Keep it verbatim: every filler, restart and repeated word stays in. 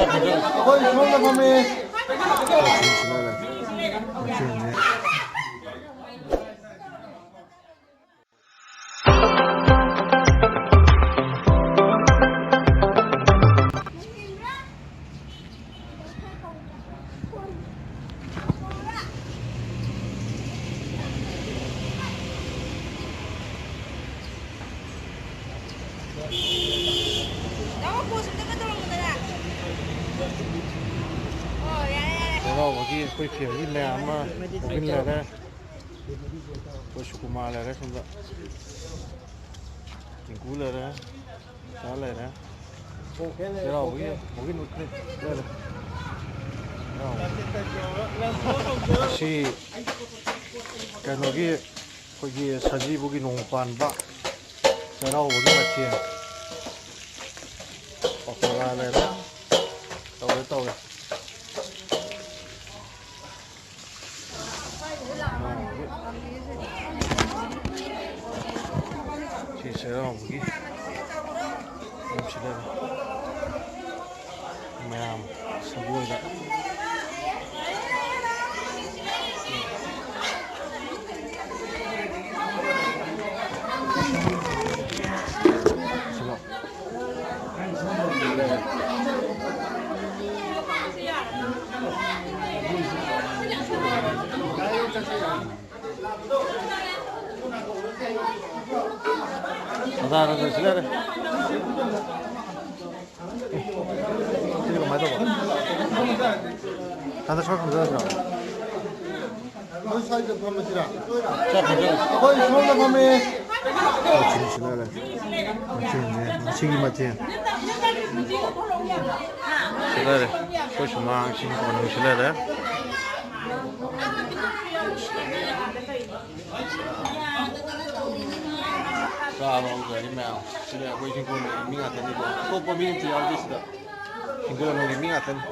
ꯑꯩꯈꯣꯏ ꯁꯣꯝꯗ ꯐꯝꯃꯤ꯫ ꯆꯩꯔꯥꯎꯕꯒꯤ ꯑꯩꯈꯣꯏ ꯐꯦꯃꯤꯂꯤ ꯃꯌꯥꯝ ꯑꯃ ꯄꯨꯟꯂꯔꯦ꯫ ꯑꯩꯈꯣꯏ ꯁꯨꯀꯨꯃꯥꯔ ꯂꯩꯔꯦ ꯁꯣꯝꯗ, ꯇꯤꯡꯀꯨ ꯂꯩꯔꯦ, ꯏꯁꯥ ꯂꯩꯔꯦ꯫ ꯆꯩꯔꯥꯎꯕꯒꯤ ꯕꯣꯒꯤꯟ ꯎꯠꯈ꯭ꯔꯦ꯫ ꯂꯩꯔꯦ꯫ ꯆꯩꯔꯥꯎꯕ꯫ ꯁꯤ ꯀꯩꯅꯣꯒꯤ, ꯑꯩꯈꯣꯏꯒꯤ ꯁꯖꯤꯕꯨꯒꯤ ꯅꯣꯡ ꯄꯥꯟꯕ ꯆꯩꯔꯥꯎꯕꯒꯤ ꯃꯊꯦꯜ꯫ ꯄꯀꯣꯔꯥ ꯂꯩꯔꯦ꯫ ꯇꯧꯔꯦ, ꯇꯧꯔꯦ꯫ ꯁꯤ ꯆꯩꯔꯥꯎꯕꯒꯤ ꯌꯨꯝꯁꯤꯗ ꯃꯌꯥꯝ ꯁꯪꯒꯣꯏꯗ꯫ ꯑꯣꯖꯥ, ꯑꯗꯨ ꯁꯤ ꯂꯩꯔꯦ꯫ ꯑꯦ, ꯁꯤꯗꯤ ꯀꯃꯥꯏꯅ ꯇꯧꯕ? ꯍꯟꯗꯛ ꯁ꯭ꯋꯥꯏ ꯈꯪꯖꯗ꯭ꯔꯣ? ꯑꯩꯈꯣꯏ ꯁ꯭ꯋꯥꯏꯗ ꯐꯝꯃꯁꯤꯔꯥ? ꯁ꯭ꯋꯥꯏ ꯐꯝꯖꯔꯣ꯫ ꯑꯩꯈꯣꯏ ꯁꯣꯝꯗ ꯐꯝꯃꯦ꯫ ꯃꯊꯦꯜꯁꯤ ꯂꯩꯔꯦ꯫ ꯃꯊꯦꯜꯅꯦ, ꯉꯁꯤꯒꯤ ꯃꯊꯦꯜ꯫ ꯁꯤ ꯂꯩꯔꯦ꯫ ꯑꯩꯈꯣꯏ ꯁꯨꯃꯥꯡ, ꯁꯤ ꯀꯣꯅꯨꯡꯁꯤ ꯂꯩꯔꯦ꯫ ꯆꯥꯕ ꯒꯥꯔꯤ ꯃꯌꯥꯝ꯫ ꯁꯤꯗ ꯑꯩꯈꯣꯏ ꯍꯤꯡꯒꯣꯜ ꯃꯤ ꯉꯥꯛꯇꯅꯤꯀꯣ꯫ ꯑꯇꯣꯞꯄ ꯃꯤ ꯑꯝꯇ ꯌꯥꯎꯗꯦ ꯁꯤꯗ꯫ ꯍꯤꯡꯒꯣꯜ ꯅꯨꯡꯒꯤ ꯃꯤ ꯉꯥꯛꯇꯅꯤ꯫